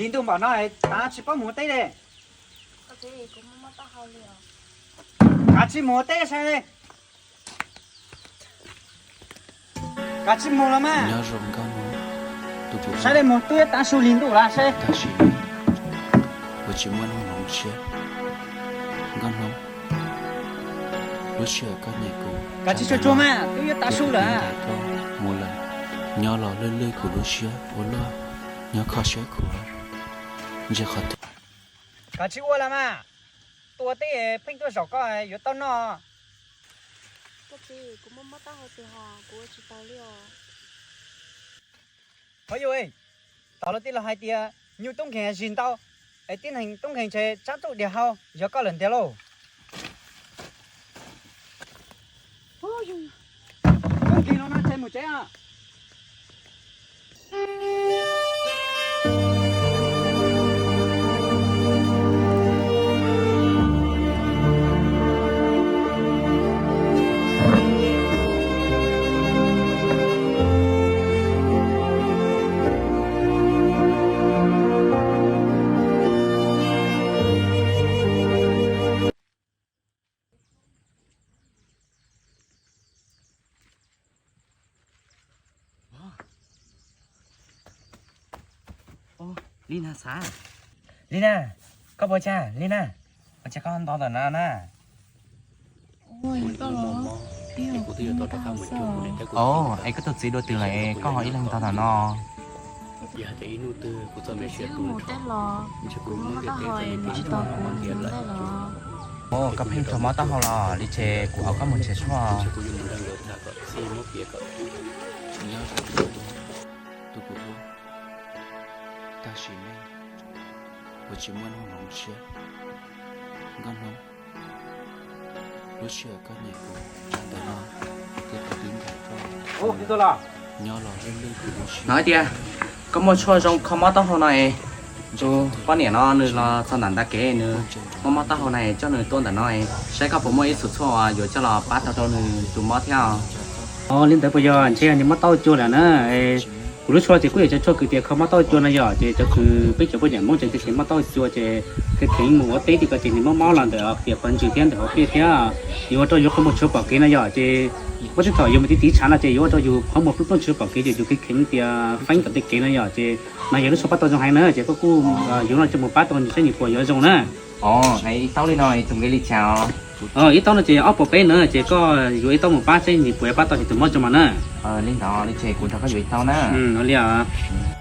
Li ntuj npaum no tav tsis paub mus ua teb li. Kav tsij mus ua teb saib. Kav tsij mus los mas. Saib li mus twb tav su li ntuj lawm saib. Tab sis ua tsis muaj hnub hloov siab. Nkauj Hnub, lub sij hawm koj nyiam kuv, kav tsij tsuag tsuag mas twb yuav tav su lawm. Mus lawm, nyob los lwj lwj kuv lub siab ua luaj, nyob kho siab kuv, ntsia qhov twg. Kav tsij ua lawm mas. Tua teb pheej tuaj zaum koj yuav tau noj. Koj txiv, kuv muaj mob taub hau tiag hos kuv ua tsis tau li os. Qhov yus, tom lawv tij laug hais tias nyuj tub nkeeg zis ntau, es tib neeg tub nkeeg ntshe tsab ntuj diag hau, yog koj lawm ntiag lauj. Tub nkeeg los no ntshe mus tsev os. Li na xav, Li na, koj puas cas Li na? Ua cas koj nto ntawm no na? Os, es koj tus txiv dua twg lawm koj ho ib leeg nto ntawm no? Os, koj pheej raug mob taub hau los li ces kuv hauv koj mus nrhiav tshuaj. Tus kuv ua, tab sis nej ua tsis muaj hnub hloov siab. Nkauj Hnub, lub sij hawm koj nyiam kuv, ntawm no, kuv twb nyiam koj. Nyob los lwj lwj kuv lub siab. Hnov tias koj muaj tshuaj zoo kho mob taub hau no es, tus poj niam no nws los txog ntawm nta kev, nws muaj mob taub hau na, coj nws tuaj ntawm no, saib koj puas muaj ib txhum tshuaj uas yuav coj los pab tau rau nws tus mob thiab. Os, li ntawd puas yog? Ntshe nws mob taub hau cua lawm na. Kuv lub tshuaj ces kuj yog cov tshuaj kws tias kho mob taub hau cua no yom, ces cov kws peb cov poj niam Hmoob tseem kheev mob taub hau cua ces kheev kheev mus ua teb tim ko ces nws mob mob los ntawm tias qhov ntswg thiab ntawm hauv pliaj thiab, yuav ua rau yus qhov muag tshuav pom kev no yom, ces muaj tej thaum yus mus tiv tiv tshav no ces yuav ua rau yus qhov muag pluj pluj tshuav pom kev ces yus kheev kheev tias feeb tom tej kev no yom, ces no yog lub tshuaj pab tau zoo heev na, ces koj kuj yuav no coj mus pab tau nws saib nws puas yuav zoo na. Os, ib taub li no tus nqi li cas os? Ib taub no ces ob puas peb na, ces koj yuav ib taub mus pab saib nws puas yuav pab tau nws tus mob zoo mas na. Li ntawd li ces kuv nrog koj yuav ib taub na. Li os.